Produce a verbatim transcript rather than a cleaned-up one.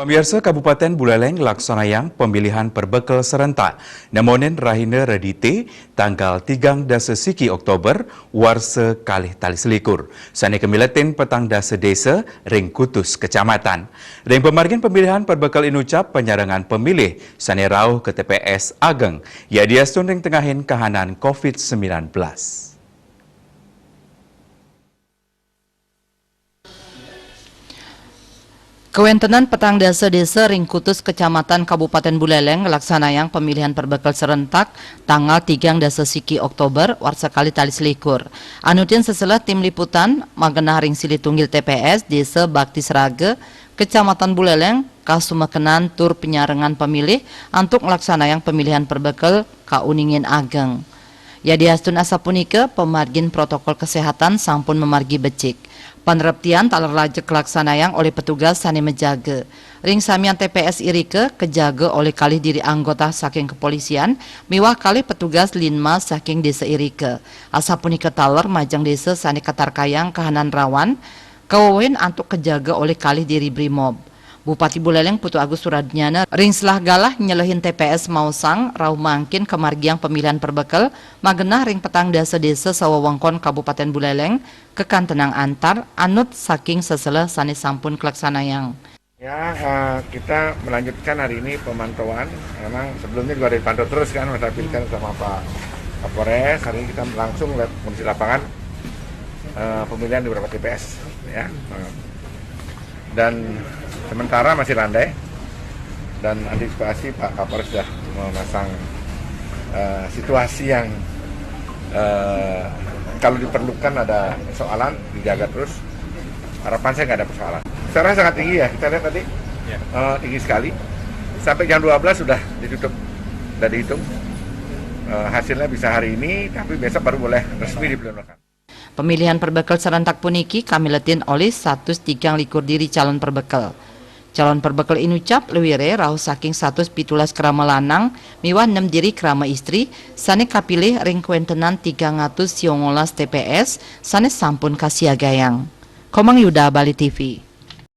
Pemirsa, Kabupaten Buleleng nglaksanayang pemilihan perbekel serentak nemonin rahina Redite tanggal tigang dasa siki Oktober warsa kalih tali selikur, sane kamiletin petang dasa desa ring kutus kecamatan. Ring pamargin pemilihan perbekel inucap penyarengan pemilih sane rauh ke T P S ageng, yadiastun ring tengahin kahanan covid sembilan belas. Kawentenan petang dasa desa ring kutus kecamatan Kabupaten Buleleng nglaksanayang pemilihan perbekel serentak tanggal tigang dasa siki Oktober warsa kalih tali selikur. Anutin seseleh tim liputan magenah ring silih tunggil T P S Desa Bakti Seraga, Kecamatan Buleleng, kasumekenan tur penyarengan pemilih antuk nglaksanayang pemilihan perbekel kauningin ageng. Yadiastun asapunika, pamargin protokol kesehatan sampun mamargi becik. Panreptian taler lajeng kalaksanayang olih petugas sane majaga. Ring samian T P S irika kajaga olih kalih diri anggota saking kepolisian miwah kalih petugas Linmas saking desa irika. Asapunika taler majeng desa sane katarkayang kahanan rawan, kawewehin antuk kajaga olih kalih diri Brimob. Bupati Buleleng Putu Agus Suradnyana ring selah galah nyelehin T P S maosang rauh mangkin kamargiang pemilihan perbekel magenah ring petang dasa desa sawewengkon Kabupaten Buleleng kakantenang antar anut saking seseleh sane sampun kalaksanayang. Ya, eh, kita melanjutkan hari ini pemantauan. Memang sebelumnya juga ada dipantau terus kan, Mas Apil kan sama Pak Kapolres. Hari ini kita langsung lihat kondisi lapangan eh, pemilihan di beberapa T P S, ya. Eh, Dan sementara masih landai dan antisipasi Pak Kapolres sudah memasang eh, situasi yang eh, kalau diperlukan ada persoalan dijaga terus. Harapan saya nggak ada persoalan. Secara sangat tinggi ya, kita lihat tadi eh, tinggi sekali. Sampai jam dua belas sudah ditutup, sudah dihitung. Eh, hasilnya bisa hari ini, tapi besok baru boleh resmi dipergunakan. Pemilihan perbekel serentak puniki kamiletin olih satus tigang likur diri calon perbekel. Calon perbekel inucap luire rauh saking satus pitulas krama lanang miwah nem diri krama istri sane kapilih ring kawentenan tigang atus siongolas T P S sane sampun kasiagayang. Komang Yuda, Bali T V.